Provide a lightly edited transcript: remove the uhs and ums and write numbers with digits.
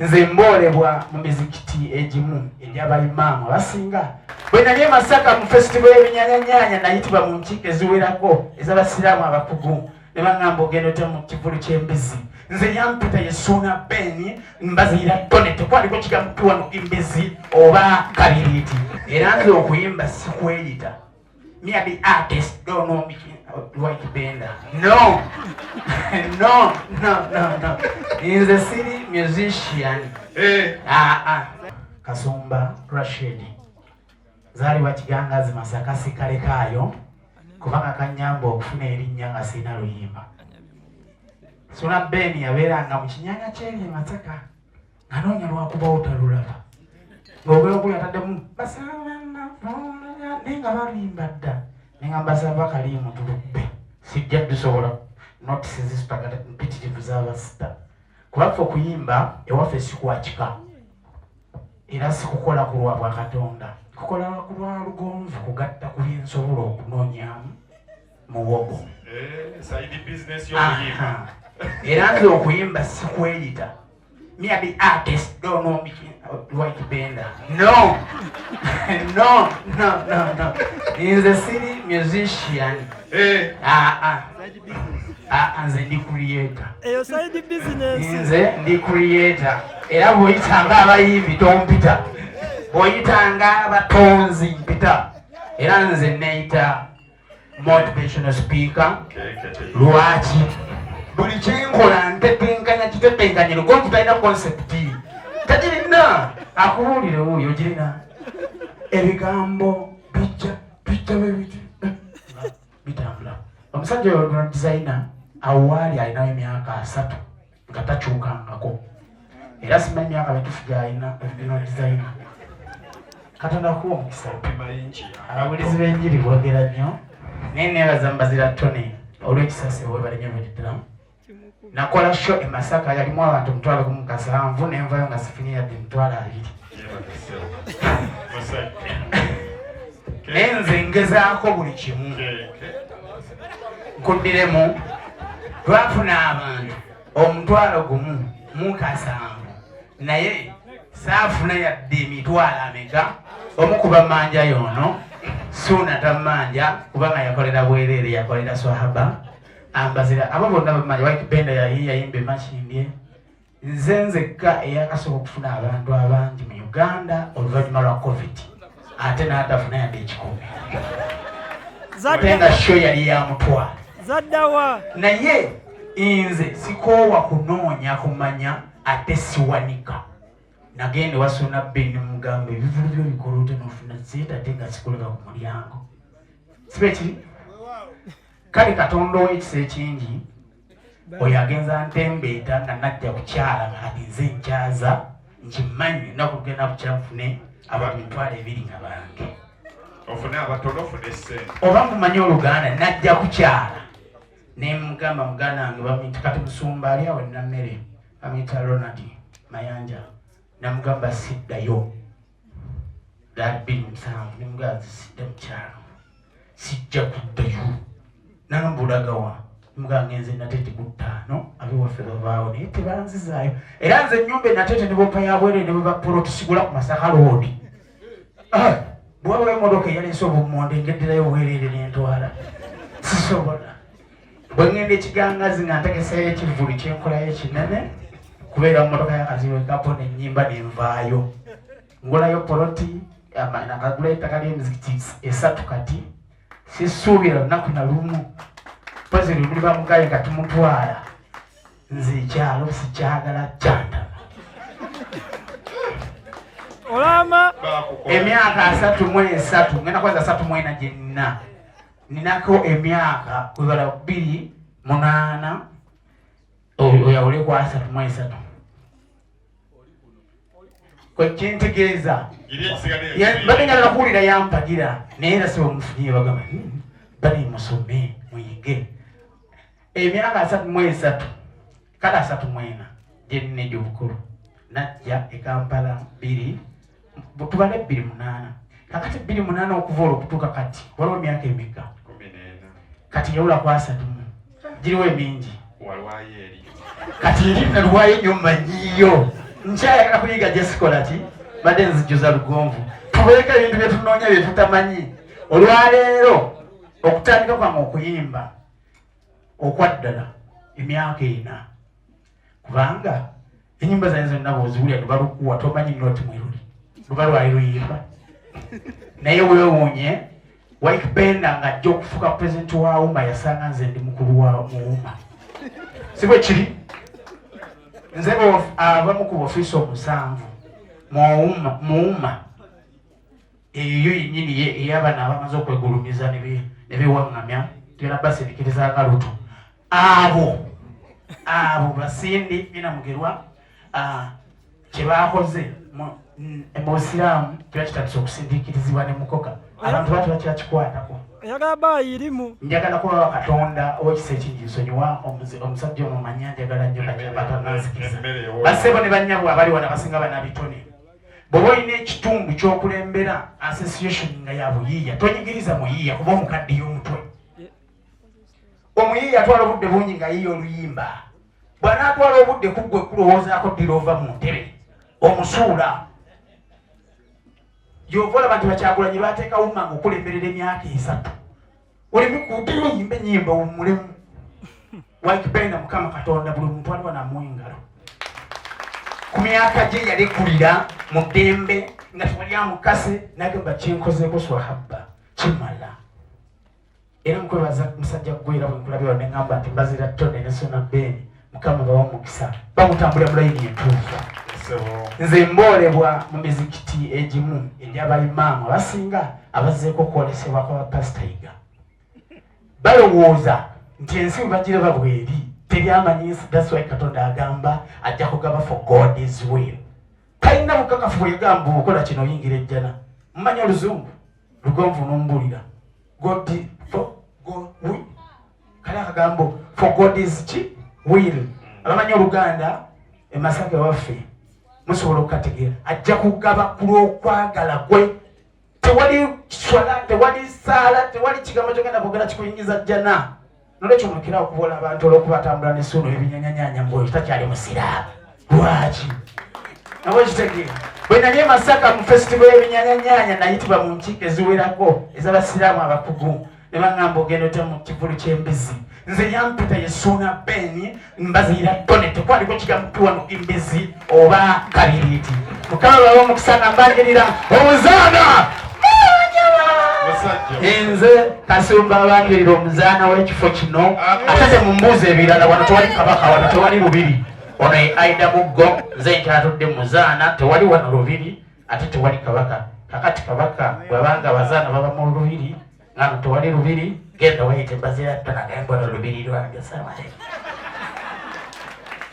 Nze mboolebwa mu mizikiti egimu egy'abayimaamu abasinga. Bwe nali e Masaka mu festival y'ebinyanyanyanya, nayitibwa mu nkiiko eziwerako ez'abasiraamu abakugu ne baŋŋamba, "Ogenda otya mu kivulu ky'embizi?" Nze yampita ye Suuna Ben Mbaziyira Tone. Tekwaliko kigambo kiwano embizi oba kabiriiti. Era nze okuyimba sikweyita. Me a be artist, don't know me like Benda. No, no, no, no, no. Nze siri musician. Eh. Ah, ah. Kasumba Rashid. Zaalibwa Kigangazi, Masaka, sikalekaayo kubanga kanyamba okufuna erinnya nga sirina luyimba. Suna Ben yabeeranga mu kinyanya kyeri e Masaka, anoonya lwakuba otalulaba ng'ogera okuli ataddemu naye nga baluyimba dda, naye nga mbasaba kaliimu tulubbe, sijja dusobola notisi zisipagata mpitirivu z'abasita, kubaffe okuyimba ewaffe sikwakika era sikukola ku lwa bwakatonda, kukola ku lwa lugonvu, kugatta ku byensobola okunoonyamu muwogo. Eh, side business y'okuyimba. Era nze okuyimba sikweyita. Me a be artist, don't know me like Benda. No, no, no, no, no. Nze siri musician. Eh. Ah, ah. Ah, ah, nze ndi creator. Eyo side business. Nze ndi creator. Era bw'oyitanga abayimbi tompita, bw'oyitanga abatonzi mpita. Era nze neeyita motivational speaker. Lwaki buli kyenkola ntetenkanya kitetenkanye? Lugonvu talina concept, tagirina. Akubuulire wuuyo girina ebigambo bijja bijja bwebiti bitambula. Omusajja oyo original designer awaali alinawo emyaka 30 nga takyukangako, era simanyi myaka mitufu gyalina. Original designer, Katonda kuwa omukisa. Opima inchi. Ababulizi b'enjiri boogera nnyo, naye neebaza Mbazira Tony olw'ekisasi. Webale nnyo bweddala. Nakola show e Masaka, yalimu abantu 1,070, nenvayo nga sifunye yadde 20,000. Musajja. Naye nze ngezaako buli kimu. Nkuddiremu, twafuna abantu 1,070, naye saafuna yadde emitwalo ameka. Omu ku bamanja yoono Suuna tammanja kubanga yakolera bwereere, yakolera swahaba Ambazira. Abo bonna bamanja. White Benda yayi yayimba emakindye. Nze nzekka eyakasooka okufuna abantu abangi mu Uganda oluvannyuma lwa COVID, ate n'atafuna yadde 100, ate nga show yali ya 5,000. Zaddawa? Naye nze sikoowa kunoonya kumanya, ate siwanika. Nagenda ewa Suuna Ben, mugamba, "Ebivulu byo bikola otya nofuna sente ate nga sikulaba ku mulyango?" Siba ekiri kale. Katonda ow'ekisa ekingi oyo agenza ntembeeta nga najja kukyala, nga kati nze nkyaza, nkimanyi nnaku kugenda kukya nfune abantu 20,000 nga bange. Ofune abatono, ofune essente. Oba mumanyi oluganda, najja kukyala nemugamba, muganda wange bamuyita kati musumba ali awo enammere, bamuyita Ronald Mayanja. Namugamba siddayo gaali 27, nemugamba nze sidda mukyalo, sijja kuddayo. Nagamba, "Olagawa?" Nemugamba ngenze Natete ku 5, abewaffe babaawo naye tebanzizaayo. Era nze ennyumba enatete ne bopa yabwerere ne bweba poloti, sigula ku Masaka Road. Ah, bwaba emotoka eyaleese obumonde ngeddirayo bwereere nentwala, sisobola. Bwe ŋŋenda ekigangazi nga ntegesayo ekivvulu kyenkolayo ekinene, kubeera mu motoka yakaziwekapo nenyimba nenvaayo, ngulayo poloti, nakagulayo ettaka ly'emizikiti esatu. Kati sisuubira lunaku na lumu pozi lumuli bamugaye nga tumutwala. Nze ekyalo sikyagala, kyantama. Olama. Bakukola. Emyaka 33, ngenda kweza 34 gyenina, ninako emyaka kwebala 28, oyawule ku 33, kwekintegeeza Iri ekisigadde. Mbadde njagala kuwulira yampagira, naye era siba mufunye bagamba, bali musome muyige." Emyaka 33, kale 34 gyenina egyobukulu, najja e Kampala bbiri, tubale 2008. Kakati 2008 okuva olwo okutuuka kati waliwo emyaka emeka? 14. Kati yawula ku 30 mu, giriwo emingi. Walwayo eri. Kati eri nalwayo nnyo, mmanyiyo. Nkyayagala kuyiga gyesikola ki badde nzijuza lugonvu. Tubeeko ebintu bye tunoonya bye tutamanyi. Olwaleero okutandika kwange okuyimba okwaddala emyaka 4, kubanga enyimba zange zonna bw'oziwulira luba lukuwa tomanyi noti mweruli luba lwali luyimba. Naye weewuunye, Wyke Benda ng'ajja okufuuka pulezidenti wa UMA yasanga nze ndi mukulu wa mu UMA, si bwe kiri? Nze abamu ku ofiisi 7 mu UMA eyo yennyini ey'abano abamaze okwegulumiza ne bewaŋŋamya, tugenda basindikiriza akalutu. Abo basindi bina mugerwa kye baakoze mu busiraamu kiba kitandise okusindiikirizibwa ne mukoka, abantu bati bakyakikwatako. Oyagala baayirimu. Njagala kuba Katonda ow'ekisa ekingi nsonyiwa omusajja ono manya njagala nnyo kakyabata nanzikiriza. Emmere ewooma. Bassebo ne bannyabwe abali wano abasinga banabitone, bw'oba olina ekitundu ky'okulembera association nga ya buyiiya, tonyigiriza muyiiya kuba omukaddiye omutwe. Omuyiiya atwala obudde bungi nga yiiya oluyimba. Bw'anaatwala obudde ku ggwe kulowoozaako ddira ova mu ntebe omusuula. Gyova olaba nti bakyagulanyi bateeka wuma nga okulemberera emyaka 3, olimu kudira oyimba ennyimba owummulemu. Wyke Benda, Mukama Katonda buli muntu ali wano amuwa engalo. Ku myaka gye yalekulira mu ddembe nga tewali amukase, nagamba kyenkozeeko swahabba kimala. Era nkwebaza musajja gwe, era bwe nkulabye wano ne ŋŋamba nti mbazira Tone ne Sona Ben, Mukama bawa omukisa, bamutambulira mu layini entuufu. Ssebo. Nze mboolebwa mu mizikiti egimu egy'abayimaamu abasinga abazzeeko okwolesebwa kw'abapasita Yiga. Balowooza nti ensi bwe bagiraba bweri teryamanyi nsi. That's why Katonda agamba ajja kugaba for God is will. Talina bukakafu bwe yagamba okola kino oyingira ejjana. Mumanyi oluzungu lugonvu nombuulira God for God we kale akagambo for God is ki will. Abamanyi oluganda emasaka ewaffe musobola okukategeera. Ajja kugaba ku lw'okwagala kwe. Tewali swala, tewali saala, tewali kigambo kyogenda kwogera kikuyingiza jjana. Nolwekyo mulekera okubola abantu olwokuba atambula nesuuno ebinyanyanyanya mbu takyali musiraamu. Lwaki nabo kitegeera? Bwe nali e Masaka mu festival y'ebinyanyanyanya, nayitibwa mu nkiiko eziwerako ez'abasiraamu abakugu ne baŋŋamba ogenda otya mu kivulu ky'embizi? Nze yampita ye Suuna Ben mbaziyira Tone, tekwaliko kigambo kiwano embizi oba kabiriiti. Mukama bawe omukisa nga mbangirira omuzaana. Musajja. Nze Kasumba abangirira omuzaana w'ekifo kino, ate temumbuuza ebirala. Wano tewali kabaka, wano tewali lubiri. Ono ye Aida Muggo, nze nkyatudde muzaana. Tewali wano lubiri ate tewali kabaka. Kakati kabaka bwabanga abazaana baba mu lubiri, ngano tewali lubiri. Genda weyite mbazira tonagembona lubiri lwange. Salamu aleikum.